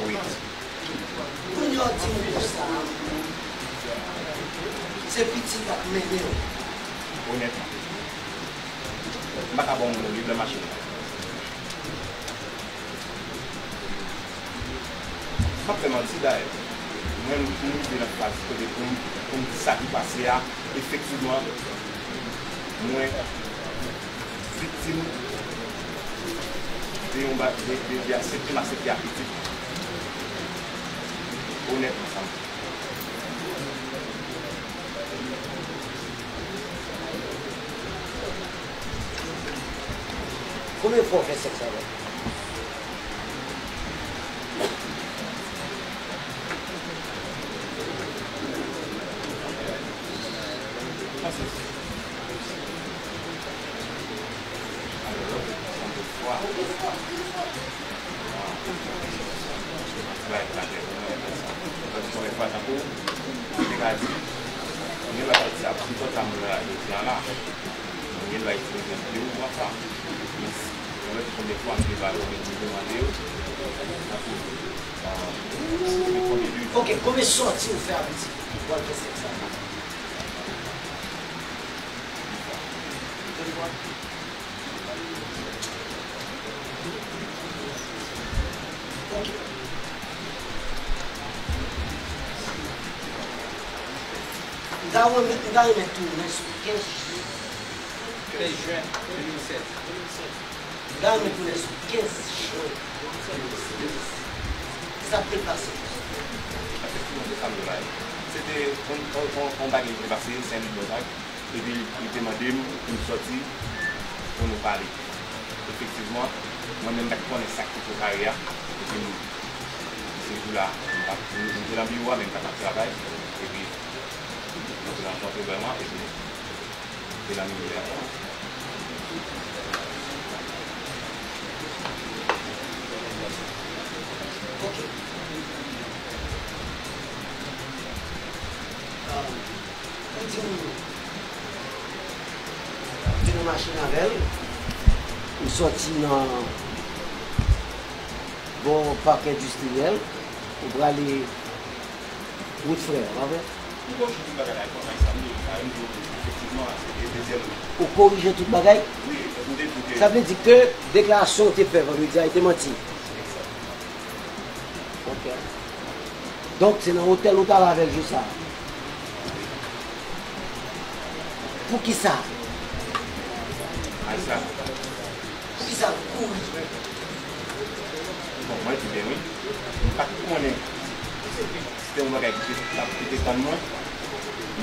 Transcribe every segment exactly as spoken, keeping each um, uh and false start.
Wi. Kounye a w di m konsa, se pitit la k mennen w. Onètman, m pa ka ba w moun li blan machin nan. M p ap fè manti dayè. Mwen, m rive nan faz kote pou m, pou m di sa ki pase a, efektivman, mwen viktim de yon ba-, de, de, de aksepte, m aksepte ak pitit. Onètman, sa m di. Konbyen fwa w fè sèks avè l? Konbyen fwa? Bay, bay, bay, bay, bay, bay. Paske konbyen fwa tankou, mwen te ka di, mwen gen dwa sòti a, m sòti a moun la, jodi a la. Mwen gen dwa itilize l de ou twa fwa. Mwen di konbyen fwa m te ba yo, mwen te mande yo. Tankou, ah, se konbyen de... Ok, konbyen sòti ou fè a pitit? Ou al fè sèks sa? De fwa. De fwa? Ok. M ta renmen, m ta renmen tounen sou kenz jen. Kenz jen de mil sèz. M ta renmen tounen sou kenz jen de mil sèz. Sa k te pase? Efektivman, se sa m te bay. Se te yon, yon, yon, yon bagay ki te pase, se yon lòt bagay. Epi li te mande m pou m sòti pou nou pale. Efektivman, mwen menm m pa t konnen sa k te prekare a. Epi m, se jou la, m pa t, m, m te nan biwo a, men m pa t ap travay. Epi, nou te rankontre vrèman, epi, m te nan milyè a. Ok. Ah. Ou di m, ou te nan machin avè l, ou sòti nan bò pak endistriyèl, ou prale wout Frè a, pa vre? Ou korije tout bagay la, konsa, sa m ye, sa m di w, efektivman, se te dezyèm. Ou korije tout bagay? Wi, ou te di ke... Sa vle di ke deklarasyon ou te fè vandredi a, e te manti? Egzakteman. Ok. Donk, se nan otèl ou t al avè l jou sa a? Poukisa? Poukisa l kouri? Bon, mwen di byen wi. M pa t konnen si se te yon bagay ki te, ki te tann mwen,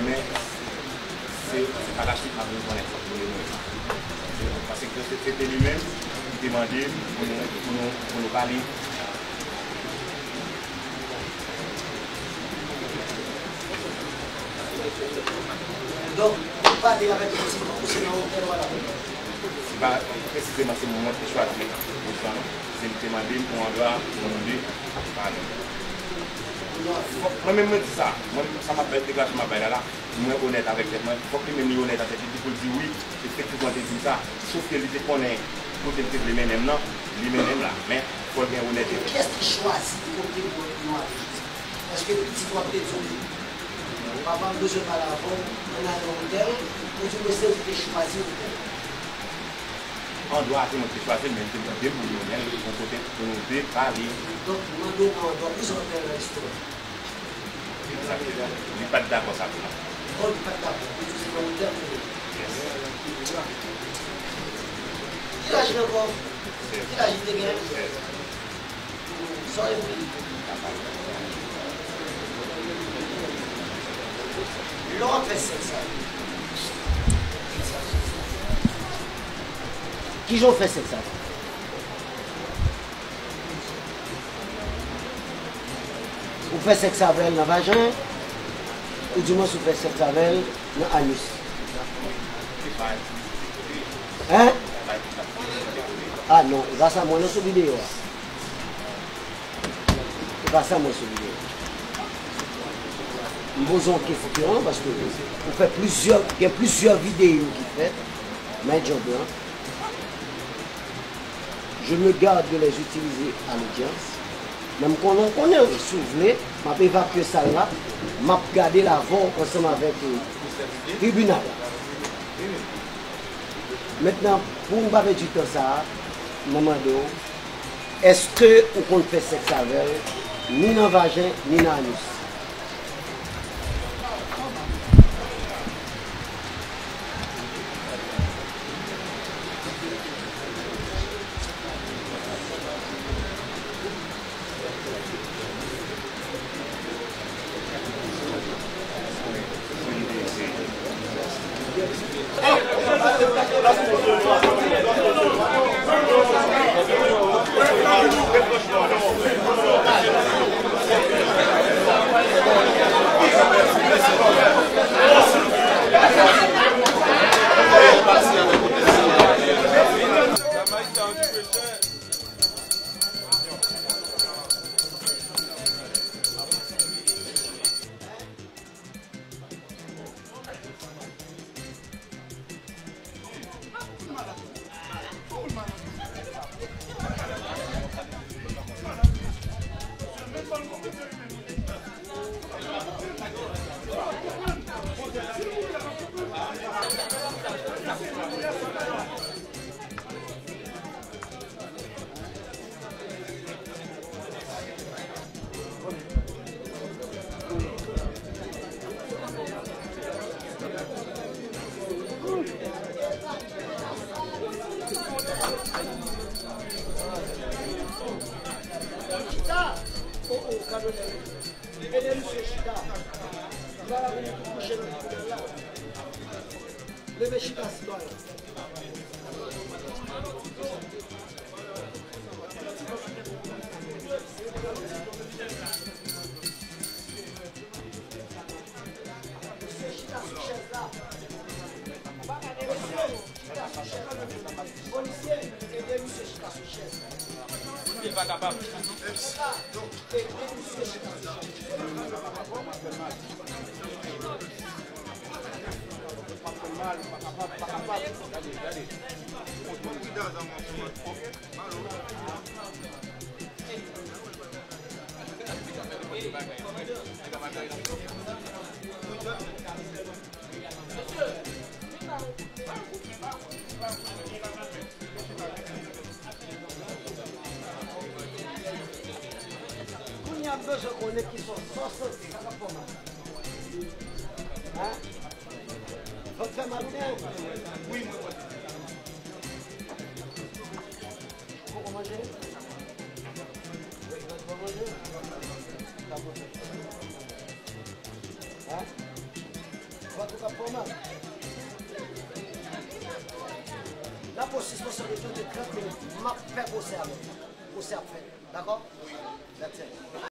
men se, se pa la suite m ap vin konnen sa pou mwen. Paske se, se te li menm ki te mande m pou nou, pou nou, pou nou pale. Donk, ou pale avèk li, se nan otèl ou al avè l? Se pa presizeman se mwen ki te chwazi wout lan, non. Se li te mande m yon andwa pou nou de pale. Fòk mwen menm mwen di sa. Mwen menm sa m ap bay, deklarasyon m ap bay la la, mwen onèt avèk tèt mwen. Fòk li menm li onèt avèk tèt li pou l di wi, efektivman te di m sa. Sof ke li te konnen kote l te vle mennen m nan, li mennen m la. Men, fò l gen onètete. Kiyès ki chwazi kote pou nou ale? Èske pitit w ap te di w, papa m bezwen pale avè w, ann ale nan otèl, ou di w se ou ki te chwazi otèl? Andwa a se mwen ki te chwazi l, men li te mande m pou nou mennen l yon kote pou nou de pale. Donk, mande w nan andwa, poukisa w te nan restoran? Egzakteman. Li pa t dakò sa tou non. Oh, li pa t dakò. Li di w se nan otèl pou nou. Yes. Ki laj li ankò? Sèz. Ki laj li te gen? Sèz. Lè w ap fè sèks avè l, kijan w fè sèks avè l? Ou fè sèks avè l nan vajen, oudimwens ou fè sèks avè l nan anis? Hein? Ah non, e pa sa m wè non sou videyo a. E pa sa m wè sou videyo. M poze yon kesyon paske ou fè plizyè, gen plizyè videyo ki fèt, men djòb lan. Je me garde de les utiliser à l'audience. Men m konnen, w konnen, si w vle, m ap evakye sal la, m ap gade l avè w ansanm avèk, euh, tribinal la. Mentnan, pou n pa pèdi tan sa a, mwen mande w, èske ou konn fè sèks avè l, ni nan vajen, ni nan anis? Chita! O, o, gad onè. Ede misye chita. Li pa ka vin tou kouche nan tribinal la. Leve chita, sitwayen. Mesye, chita sou chèz la. Mesye, chita sou chèz la. Polisye, ede misye chita sou chèz la. Li pa kapab. Ede misye chita sou chèz la. Kounye a m bezwen konnen ki sòs, sòs lan, sa k ap fè w mal? Hein? Vant fè mal ou byen? Wi, mwen vant. Ou poko manje? Ou poko manje? Sa bon. Hein? Vant ou k ap fè w mal? N ap pran sispansyon de trant minit. M ap fè pwosè avè w. Pwosè ap fèt. Dakò? That's it.